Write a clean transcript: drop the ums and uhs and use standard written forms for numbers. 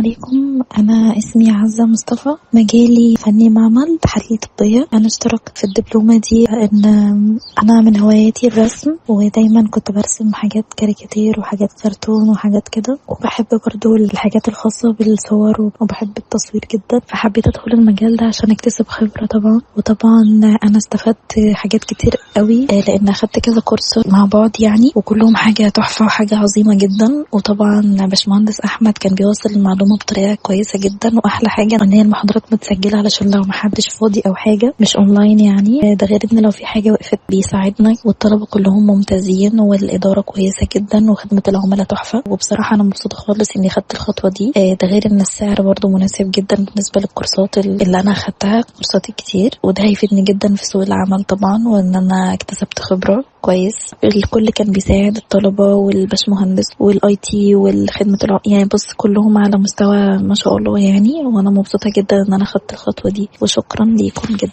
عليكم، أنا اسمي عزة مصطفى، مجالي فني معمل تحاليل طبية. أنا اشتركت في الدبلومة دي لأن أنا من هواياتي الرسم، ودايما كنت برسم حاجات كاريكاتير وحاجات كرتون وحاجات كده، وبحب برضو الحاجات الخاصة بالصور وبحب التصوير جدا، فحبيت أدخل المجال ده عشان أكتسب خبرة طبعا. وطبعا أنا استفدت حاجات كتير قوي لأن أخدت كذا كورس مع بعض يعني، وكلهم حاجة تحفة وحاجة عظيمة جدا. وطبعا باشمهندس أحمد كان بيوصل المعلومة بطريقة كويسة جدا، وأحلى حاجة إن هي المحاضرات متسجلة علشان لو محدش فاضي أو حاجة مش أونلاين يعني. ده غير إن لو في حاجة وقفت بيساعدنا، والطلبة كلهم ممتازين، والإدارة كويسة جدا، وخدمة العملاء تحفة. وبصراحة أنا مبسوطة خالص إني خدت الخطوة دي. ده غير إن السعر برضو مناسب جدا بالنسبة للكورسات اللي أنا خدتها، كورسات كتير، وده هيفيدني جدا في سوق العمل طبعا، وإن أنا اكتسبت خبرة كويس. الكل كان بيساعد الطلبة والباشمهندس وال IT والخدمة يعني بص كلهم على مستوى ما شاء الله يعني. وانا مبسوطة جدا ان انا خدت الخطوة دي، وشكرا ليكم جدا.